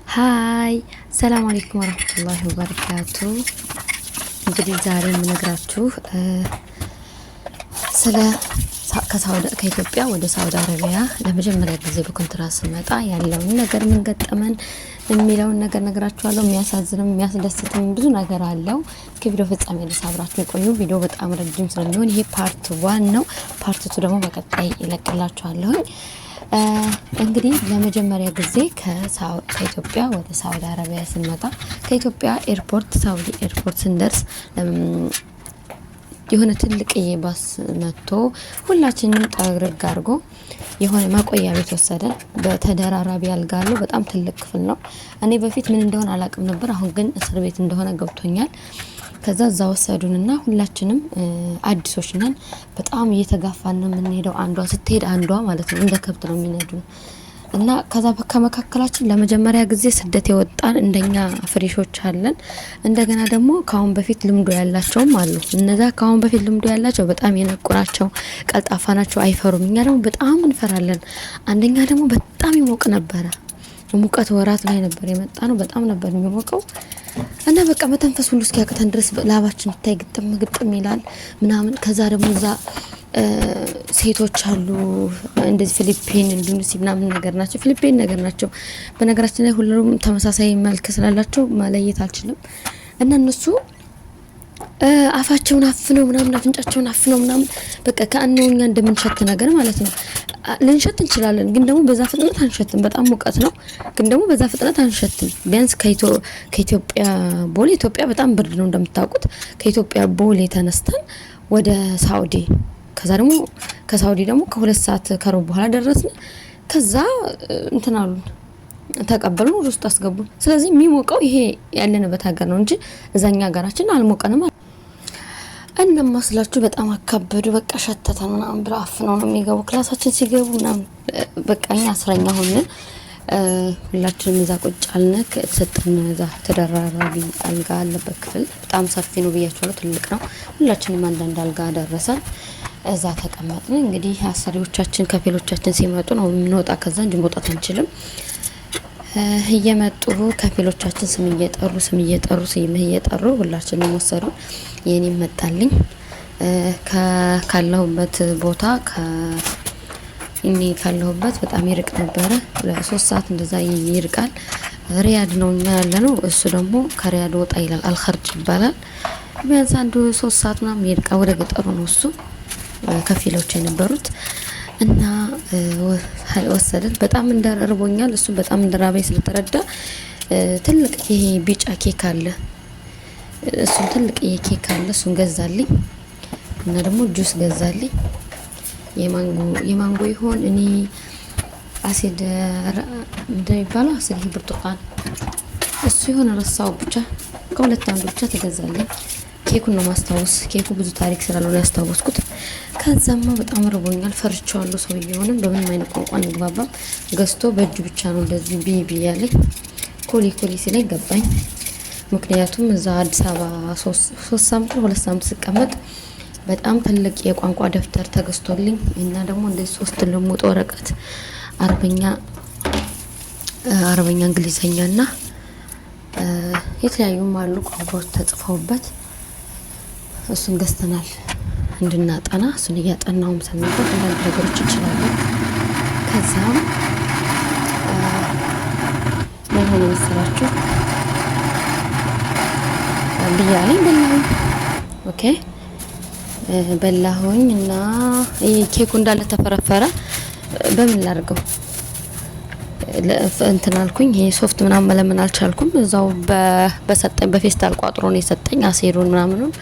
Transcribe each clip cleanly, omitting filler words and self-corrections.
Hi سلام عليكم ورحمة الله وبركاته። እንግዲህ ዛሬ የምነግራችሁ ስለ ከኢትዮጵያ ወደ ሳውዲ አረቢያ ለመጀመሪያ ጊዜ በኮንትራት ስመጣ ያለውን ነገር፣ ምን ገጠመን የሚለውን ነገር ነግራችኋለሁ። የሚያሳዝንም የሚያስደስትም ብዙ ነገር አለው። እስከ ቪዲዮ ፍጻሜ ድረስ አብራችሁ የቆዩ። ቪዲዮ በጣም ረጅም ስለሚሆን ይሄ part one ነው። Part two ደግሞ በቀጣይ ይለቅላችኋለሁኝ። እንግዲህ ለመጀመሪያ ጊዜ ከኢትዮጵያ ወደ ሳውዲ አረቢያ ስንመጣ ከኢትዮጵያ airport ሳውዲ airport ስንደርስ የሆነ ትልቅ ባስ መጥቶ ሁላችንም ጠርግ አድርጎ የሆነ ማቆያ ቤት ወሰደን። በተደራራቢ አልጋ አለው። በጣም ትልቅ ክፍል ነው። እኔ በፊት ምን እንደሆነ አላውቅም ነበር። አሁን ግን እስር ቤት እንደሆነ ገብቶኛል። ከዛ እዛ ወሰዱንና ሁላችንም አዲሶች ነን። በጣም እየተጋፋን ነው የምንሄደው። አንዷ ስትሄድ አንዷ ማለት ነው፣ እንደ ከብት ነው የሚነዱን። እና ከዛ ከመካከላችን ለመጀመሪያ ጊዜ ስደት የወጣን እንደኛ fresh ኦች አለን። እንደገና ደግሞ ከአሁን በፊት ልምዶ ያላቸውም አሉ። እነዛ ከአሁን በፊት ልምዶ ያላቸው በጣም የነቁ ናቸው፣ ቀልጣፋ ናቸው፣ አይፈሩም። እኛ ደግሞ በጣም እንፈራለን። አንደኛ ደግሞ በጣም ይሞቅ ነበረ። ሙቀት ወራት ላይ ነበር የመጣነው። በጣም ነበር የሚሞቀው እና በቃ መተንፈስ ሁሉ እስኪያቅተን ድረስ ላባችን ይታይ ግጥም ግጥም ይላል ምናምን። ከዛ ደግሞ እዛ ሴቶች አሉ፣ እንደዚህ ፊሊፒን፣ ኢንዶኔሲ ምናምን ነገር ናቸው። ፊሊፒን ነገር ናቸው። በነገራችን ላይ ሁሉም ተመሳሳይ መልክ ስላላቸው መለየት አልችልም። እና እነሱ አፋቸውን አፍነው ምናምን፣ አፍንጫቸውን አፍነው ምናምን፣ በቃ ከአንዱ እኛ እንደምንሸት ነገር ማለት ነው። ልንሸት እንችላለን፣ ግን ደግሞ በዛ ፍጥነት አንሸትም። በጣም ሙቀት ነው፣ ግን ደግሞ በዛ ፍጥነት አንሸትም። ቢያንስ ከኢትዮጵያ ቦሌ፣ ኢትዮጵያ በጣም ብርድ ነው እንደምታውቁት። ከኢትዮጵያ ቦሌ ተነስተን ወደ ሳውዲ፣ ከዛ ደግሞ ከሳውዲ ደግሞ ከ2 ሰዓት ከሩብ በኋላ ደረስን። ከዛ እንትን አሉን፣ ተቀበሉን፣ ወደ ውስጥ አስገቡን። ስለዚህ የሚሞቀው ይሄ ያለንበት ሀገር ነው እንጂ እዛኛ ሀገራችን አልሞቀንም። እናማ ስላችሁ በጣም አካበዱ። በቃ ሸተተን ምናምን ብለው አፍነው ነው የሚገቡ። ክላሳችን ሲገቡ ምናምን በቃ እኛ እስረኛ ሆንን። ሁላችንም እዛ ቁጭ አልን። የተሰጠን እዛ ተደራራቢ አልጋ አለበት ክፍል በጣም ሰፊ ነው ብያቸዋለሁ። ትልቅ ነው። ሁላችንም አንዳንድ አልጋ ደረሰን። እዛ ተቀመጥን። እንግዲህ አሰሪዎቻችን ከፊሎቻችን ሲመጡ ነው የምንወጣ ከዛ እንጂ መውጣት አንችልም። እየመጡ ከፊሎቻችን ስም እየጠሩ፣ ስም እየጠሩ፣ ስም እየጠሩ ሁላችንም ወሰዱ። የኔም መጣልኝ። ካለሁበት ቦታ፣ እኔ ካለሁበት በጣም ይርቅ ነበረ። ለ3 ሰዓት እንደዛ ይርቃል። ሪያድ ነው እኛ ያለነው። እሱ ደግሞ ከሪያድ ወጣ ይላል። አልኸርጅ ይባላል። ቢያንስ አንዱ 3 ሰዓት ምናምን ይርቃል። ወደ ገጠሩ ነው እሱ ከፊሎች የነበሩት እና ወሰደን። በጣም እንደርቦኛል። እሱ በጣም እንደራበኝ ስለተረዳ ትልቅ ይሄ ቢጫ ኬክ አለ፣ እሱን ትልቅ ይሄ ኬክ አለ፣ እሱን ገዛልኝ እና ደግሞ ጁስ ገዛልኝ። የማንጎ ይሆን እኔ عصير ምንድን ነው የሚባለው? عصير ይሄ ብርቱካን እሱ ይሆን ረሳው። ብቻ ከሁለት አንዱ ብቻ ተገዛልኝ። ኬኩን ነው ማስታወስ። ኬኩ ብዙ ታሪክ ስላለው ነው ያስታወስኩት። ከዛማ በጣም ርቦኛል፣ ፈርቼዋለሁ። ሰውየውንም በምንም አይነት ቋንቋ እንግባባም። ገዝቶ በእጁ ብቻ ነው እንደዚህ ብይ ብይ ያለኝ። كلي كلي ሲለኝ ገባኝ። ምክንያቱም እዛ አዲስ አበባ 3 ሳምንት 2 ሳምንት ስቀመጥ በጣም ትልቅ የቋንቋ ደብተር ተገዝቶልኝ እና ደግሞ እንደዚህ ሶስት ልሙጥ ወረቀት አረበኛ፣ እንግሊዘኛ እና የተለያዩም አሉ ቋንቋዎች ተጽፈውበት እሱን ገዝተናል እንድናጠና። እሱን እያጠናውም ስለነበር አንዳንድ ነገሮች እንችላለን። ከዛም ምን ሆነ መሰላችሁ? ብያለኝ፣ በላሁኝ። Okay፣ በላሁኝ እና ይሄ ኬኩ እንዳለ ተፈረፈረ። በምን ላድርገው እንትን አልኩኝ። ይሄ ሶፍት ምናምን መለመን አልቻልኩም። እዛው በሰጠኝ በፌስታል ቋጥሮ ነው የሰጠኝ። አሴሩን ምናምኑን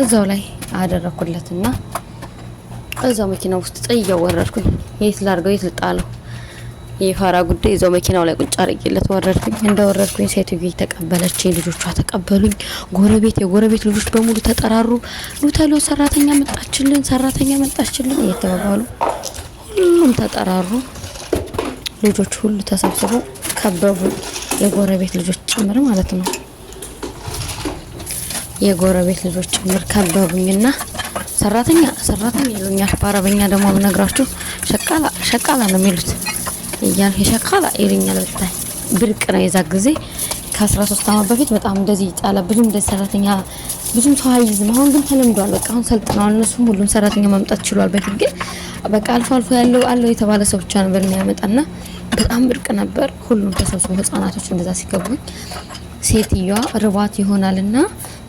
እዛው ላይ አደረኩለትና እዛው መኪና ውስጥ ጥዬው ወረድኩኝ። የት ላድርገው? የት ልጣለው? የፋራ ጉዳይ እዛው መኪናው ላይ ቁጭ አድርጌለት ወረድኩኝ። እንደ ወረድኩኝ ሴትዮ ተቀበለችኝ፣ ልጆቿ ተቀበሉኝ። ጎረቤት የጎረቤት ልጆች በሙሉ ተጠራሩ። ኑ ተሎ፣ ሰራተኛ መጣችልን፣ ሰራተኛ መጣችልን እየተባባሉ ሁሉም ተጠራሩ። ልጆች ሁሉ ተሰብስበው ከበቡ፣ የጎረቤት ልጆች ጭምር ማለት ነው። የጎረቤት ልጆች ጭምር ከበቡኝና ሰራተኛ ሰራተኛ ይሉኛል። በአረበኛ ደግሞ የምነግራችሁ شغالة شغالة ነው የሚሉት እያል شغالة ይሉኛል ብታይ። ብርቅ ነው። የዛ ጊዜ ከ13 ዓመት በፊት በጣም እንደዚህ ይጣላ ብዙም እንደዚህ ሰራተኛ ብዙም ሰው አይይዝም። አሁን ግን ተለምዷል። በቃ አሁን ሰልጥነዋል እነሱም ሁሉም ሰራተኛ ማምጣት ችሏል። በፊት ግን በቃ አልፎ አልፎ ያለው አለው የተባለ ሰው ብቻ ነበር የሚያመጣና በጣም ብርቅ ነበር። ሁሉም ተሰብስቦ ህጻናቶች እንደዛ ሲገቡኝ ሴትዮዋ ርቧት ይሆናልና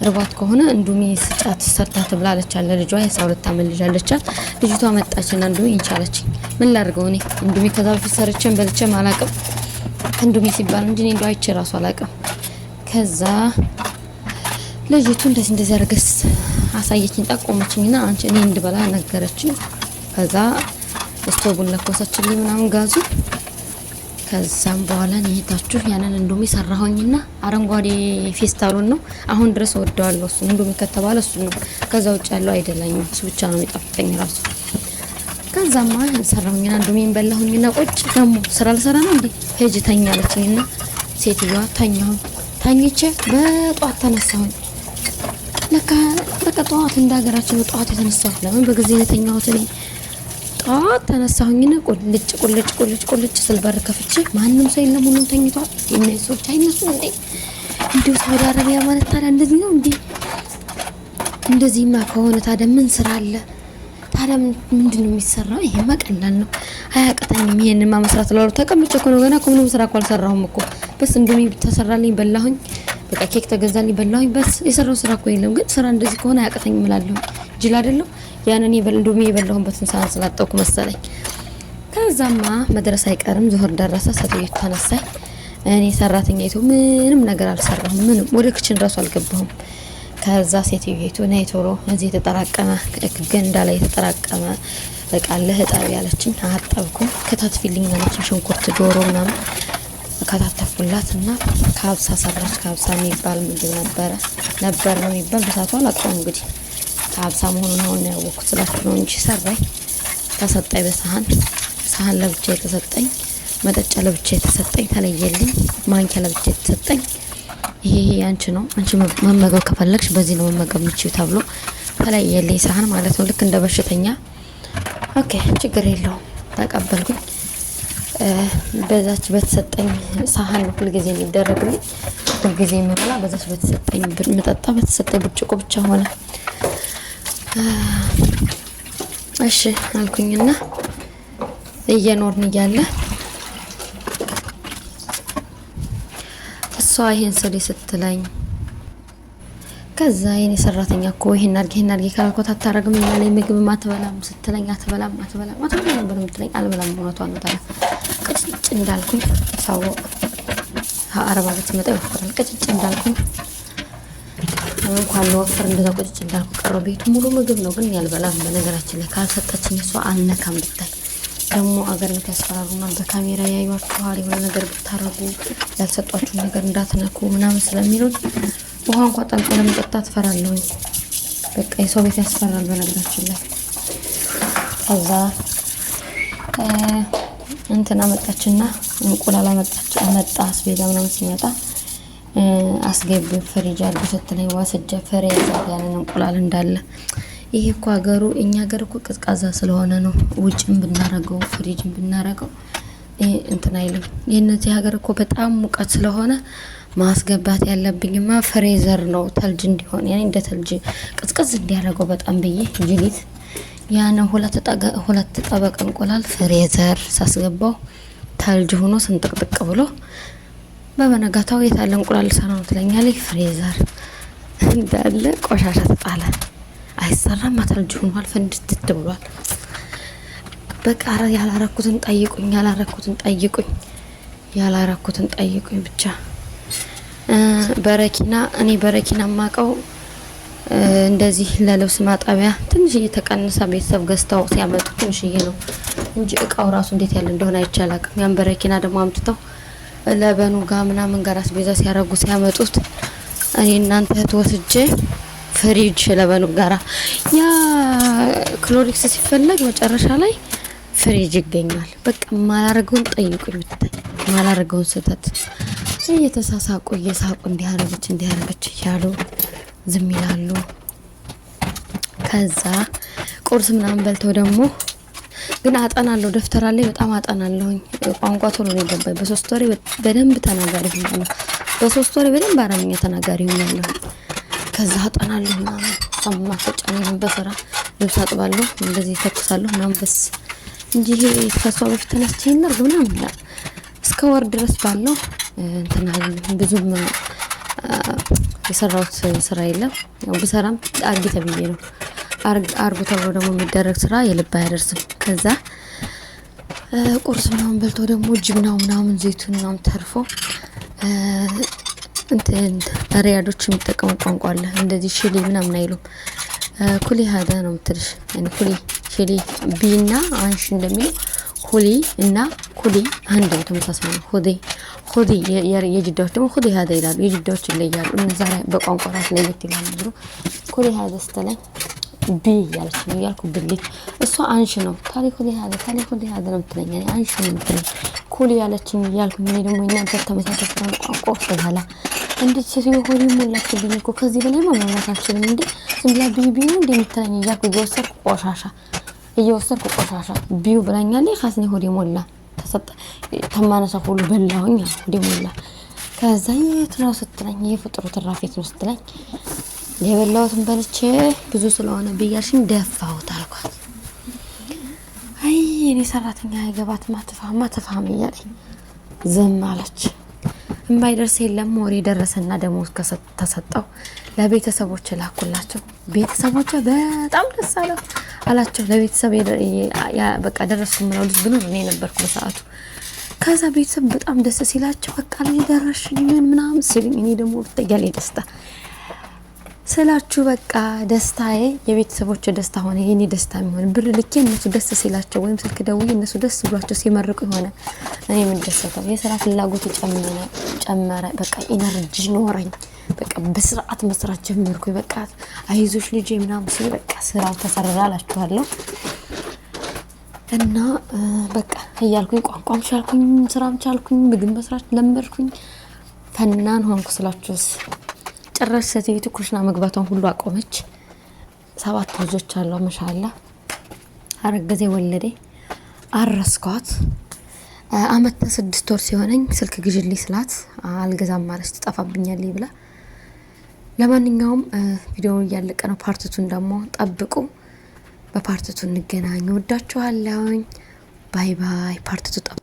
ርቧት ከሆነ እንዱሚ ስጫት ሰርታ ትብላለች አለ ልጇ። የ12 ዓመት ልጅ አለቻት። ልጅቷ መጣችና እንዱሚ እንቻለችኝ። ምን ላድርገው እኔ እንዱሚ ከዛ በፊት ሰርቼም በልቼም አላቅም። እንዱሚ ሲባል እንጂ እኔ እንደው አይቼ ራሱ አላቅም። ከዛ ልጅቱ እንደዚህ እንደዚህ አድርገስ አሳየችኝ፣ ጠቆመችኝና አንቺ እኔ እንድበላ ነገረችኝ። ከዛ ስቶቡን ለኮሰችልኝ ምናምን ጋዙ። ከዛም በኋላ ይሄታችሁ ያንን እንዶሚ ሰራሁኝና አረንጓዴ ፌስታሉን ነው አሁን ድረስ ወደዋለሁ። እሱ እንዶሚ ከተባለ እሱ ነው። ከዛ ውጭ ያለው አይደለኝም። እሱ ብቻ ነው የሚጣፍጠኝ ራሱ። ከዛማ ሰራሁኝና እንዶሚን በላሁኝና ቁጭ ደግሞ ስራ ልሰራ ነው እንዴ ሂጂ ተኛ አለችኝና ሴትዮዋ ተኛሁኝ። ተኝቼ በጧት ተነሳሁኝ። ለካ በቃ ጠዋት እንደ ሀገራችን ነው ጠዋት የተነሳሁት። ለምን በጊዜ የተኛሁት እኔ ጠዋት ተነሳሁኝና ቁልጭ ቁልጭ ቁልጭ ቁልጭ ስል በር ከፍቼ ማንም ሰው የለም፣ ሁሉም ተኝቷል። እነዚህ ሰዎች አይነሱም እንዴ? እንዲሁ ሳውዲ አረቢያ ማለት ታዲያ እንደዚህ ነው እንዴ? እንደዚህማ ከሆነ ታዲያ ምን ስራ አለ? ታዲያ ምንድን ነው የሚሰራው? ይሄማ ቀላል ነው፣ አያቅተኝም። ይሄንማ መስራት ላሉ ተቀምጬ እኮ ነው ገና እኮ ምንም ስራ እኮ አልሰራሁም እኮ። በስ እንዶሚ ተሰራልኝ በላሁኝ፣ በቃ ኬክ ተገዛልኝ በላሁኝ። በስ የሰራው ስራ እኮ የለም። ግን ስራ እንደዚህ ከሆነ አያቅተኝም እላለሁ። ጅል አይደለሁ? ያንን እንዶሚ የበላሁበትን ሰዓት ስላጠብኩ መሰለኝ። ከዛማ መድረስ አይቀርም ዙሁር ደረሰ። ሴትዮ ተነሳኝ። እኔ ሰራተኛይቱ ምንም ነገር አልሰራሁም። ምንም ወደ kitchen ራሱ አልገባሁም። ከዛ ሴትዮቱ ነይ ቶሎ እዚህ የተጠራቀመ ገንዳ ላይ የተጠራቀመ እቃ አለ እጠቢ ያለችኝ። አጠብኩ። ከታትፊልኝ አለችኝ። ሽንኩርት፣ ዶሮ ምናምን ከታተፍኩላት እና ካብሳ ሰራች። ካብሳ የሚባል ምግብ ነበር ነው የሚባል በሳቱ አላውቀውም። እንግዲህ ካብሳ መሆኑን አሁን ነው ያወቅኩት ስላችሁ ነው እንጂ ሰራኝ። ተሰጠኝ በሳህን ሳህን ለብቻ የተሰጠኝ፣ መጠጫ ለብቻ የተሰጠኝ ተለየልኝ፣ ማንኪያ ለብቻ የተሰጠኝ። ይሄ አንቺ ነው፣ አንቺ መመገብ ከፈለግሽ በዚህ ነው መመገብ የምትችይው ተብሎ ተለየልኝ ሳህን ማለት ነው። ልክ እንደ በሽተኛ። Okay ችግር የለውም ተቀበልኩኝ። በዛች በተሰጠኝ ሳህን ነው ሁልጊዜ የሚደረግልኝ፣ ሁልጊዜ የምበላ በዛች በተሰጠኝ፣ የምጠጣ በተሰጠኝ ብርጭቆ ብቻ ሆነ። እሺ አልኩኝና እየኖርን እያለ እሷ ይሄን ስሪ ስትለኝ ከዛ የኔ ሰራተኛ እኮ ይሄን አድርጊ ይሄን አድርጊ ካላልኳት አታረግም እያለኝ ምግብም አትበላም ስትለኝ አትበላም አትበላም አትበላም ነበር የምትለኝ። አልበላም እውነቷን ነው። ታዲያ ቅጭጭ እንዳልኩኝ ሰው አረብ ሀገር ሲመጣ ይወፍራል። ቅጭጭ እንዳልኩኝ እንኳን ለወፍር እንደዛ ቁጭጭ እንዳልኩ ቀረው። ቤቱ ሙሉ ምግብ ነው ግን ያልበላም። በነገራችን ላይ ካልሰጠችኝ እሷ አልነካም። ብታይ ደግሞ አገር ቤት ያስፈራሩናል። በካሜራ ያዩዋችኋል። የሆነ ነገር ብታረጉ ያልሰጧችሁ ነገር እንዳትነኩ ምናምን ስለሚሉን ውሃ እንኳ ጠልቆ ለመጠጣት እፈራለሁኝ። በቃ የሰው ቤት ያስፈራል በነገራችን ላይ። ከዛ እንትን አመጣችና እንቁላል አመጣች መጣ አስቤዛ ምናምን ሲመጣ አስገቢው ፍሪጅ አድርጎ ስትለኝ ዋስጃ freezer ያንን እንቁላል እንዳለ። ይሄ እኮ ሀገሩ እኛ ሀገር እኮ ቀዝቃዛ ስለሆነ ነው። ውጭም ብናረገው ፍሪጅም ብናረገው ይሄ እንትን አይልም። የእነዚህ ሀገር እኮ በጣም ሙቀት ስለሆነ ማስገባት ያለብኝማ freezer ነው፣ ثلج እንዲሆን ያኔ እንደ ثلج ቅዝቅዝ እንዲያደርገው በጣም ብዬ ጅሊት ያን ሁለት ጠበቅ እንቁላል freezer ሳስገባው ثلج ሆኖ ስንጥቅጥቅ ብሎ በበነጋታው የታለ እንቁላል ልሰራ ነው ትለኛለች። freezer እንዳለ ቆሻሻ ተጣለ። አይሰራም፣ ثلج ሆኗል፣ ፍንድትት ብሏል። በቃ ያላረኩትን ጠይቁኝ፣ ያላረኩትን ጠይቁኝ፣ ያላረኩትን ጠይቁኝ ብቻ። በረኪና እኔ በረኪና ማቀው እንደዚህ ለልብስ ማጠቢያ ትንሽዬ ተቀንሳ ቤተሰብ ገዝተው ሲያመጡ ትንሽዬ ነው እንጂ እቃው ራሱ እንዴት ያለ እንደሆነ አይቼ አላቅም። ያን በረኪና ደግሞ አምጥተው ለበኑ ጋር ምናምን ጋር አስቤዛ ሲያረጉ ሲያመጡት እኔ እናንተ ወስጄ ፍሪጅ ለበኑ ጋራ ያ ክሎሪክስ ሲፈለግ መጨረሻ ላይ ፍሪጅ ይገኛል። በቃ ማላረገውን ጠይቁኝ ብታይ ማላረገውን ስህተት እየተሳሳቁ እየሳቁ እንዲያረገች እንዲያረገች እያሉ ዝም ይላሉ። ከዛ ቁርስ ምናምን በልተው ደግሞ ግን አጠናለሁ፣ ደብተር አለኝ፣ በጣም አጠናለሁኝ። ቋንቋ ቶሎ ነው የገባኝ። በ3 ወሬ በደንብ ተናጋሪ ሆኛለሁ። በ3 ወሬ በደንብ አረብኛ ተናጋሪ ሆኛለሁ። ከዛ አጠናለሁ ምናምን፣ እሷም ማፈጫነኝም በስራ ልብስ አጥባለሁ፣ እንደዚህ ተኩሳለሁ ምናምን በስ እንጂ ይሄ ከሷ በፊት ተነስቼ እናርግ ምናምን እስከ ወር ድረስ ባለው እንትን ብዙም የሰራሁት ስራ የለም። ያው ብሰራም አርጊ ተብዬ ነው። አርጉ ተብሎ ደግሞ የሚደረግ ስራ የልብ አያደርስም። ከዛ ቁርስ ምናምን በልቶ ደግሞ ጅብናው ምናምን ዘይቱን ምናምን ተርፎ እንትን ሪያዶች የሚጠቀሙ ቋንቋ አለ። እንደዚህ شيلي ምናምን አይሉም። كلي هذا ነው የምትልሽ። كلي شيلي ቢና አንሽ እንደሚሉ خذي እና كلي አንድ ነው፣ ተመሳሳይ ነው። خذي خذي የጅዳዎች ደግሞ خذي هذا ይላሉ። የጅዳዎች ይለያሉ። እነዛ በቋንቋ ራስ ለየት ይላሉ። ብሎ كلي هذا ስትለኝ ቢ እያለች ነው እያልኩ ብልት እሷ አንሽ ነው تعالي خذي هذا تعالي خذي هذا ነው የምትለኝ። አንሽ ነው የምትለኝ كلي ያለችኝ እያልኩኝ እኔ ደግሞ እናንተ ተመሳሳይ ስለሆነ ቋንቋ ስበላ እንዴት ሴትዮ ሆዴ ሞላችብኝ እኮ ከዚህ በላይ መብላት አልችልም። እንዴ ዝም ብላ ቢ ቢ ነው እንዴ የምትለኝ እያልኩ እየወሰድኩ ቆሻሻ እየወሰድኩ ቆሻሻ ቢዩ ብላኛለች። ካስኔ ሆዴ ሞላ ተሰጠ ተማነሳ ሁሉ በላሁኝ ሆዴ ሞላ። ከዛ የት ነው ስትለኝ የፍጥሩ ትራፊት ነው ስትለኝ የበላሁትን በልቼ ብዙ ስለሆነ ብያልሽኝ ደፋሁት አልኳት። አይ እኔ ሰራተኛ አይገባት ማትፋም ማትፋም እያለኝ ዝም አለች። የማይደርስ የለም። ወሬ ደረሰና ደሞዝ ተሰጠው ለቤተሰቦች ላኩላቸው። ቤተሰቦች በጣም ደስ አለው አላቸው። ለቤተሰብ በቃ ደረስኩ የምለው ልጅ ብኖር እኔ ነበርኩ በሰዓቱ። ከዛ ቤተሰብ በጣም ደስ ሲላቸው በቃ ላይ ደረስሽልን ምናምን ሲሉኝ እኔ ደግሞ ብታያለኝ ደስታ ስላችሁ በቃ ደስታዬ የቤተሰቦች ደስታ ሆነ፣ የኔ ደስታ የሚሆን ብር ልኬ እነሱ ደስ ሲላቸው ወይም ስልክ ደውዬ እነሱ ደስ ብሏቸው ሲመርቁ የሆነ እኔ የምደሰተው የስራ ፍላጎት ጨመረ። በቃ energy ኖረኝ። በቃ በስርዓት መስራት ጀመርኩ። በቃ አይዞሽ ልጄ ምናምን ሲሉ በቃ ስራው ተሰራ እላችኋለሁ። እና በቃ እያልኩኝ ቋንቋም ቻልኩኝ፣ ስራም ቻልኩኝ፣ ምግብ መስራት ለመድኩኝ፣ فنان ሆንኩ ስላችሁስ ጭራሽ ሴትዮቱ ኩሽና መግባቷን ሁሉ አቆመች። ሰባት ልጆች አለው። መሻላ አረገዜ ወለዴ አረስኳት። አመት 6 ወር ሲሆነኝ ስልክ ግዥልኝ ስላት አልገዛም ማለች፣ ትጠፋብኛለች ብላ። ለማንኛውም ቪዲዮውን እያለቀ ነው። Part two ን ደግሞ ጠብቁ። በ part two እንገናኝ። ወዳችኋለሁኝ። Bye bye። Part two ጠብቁ።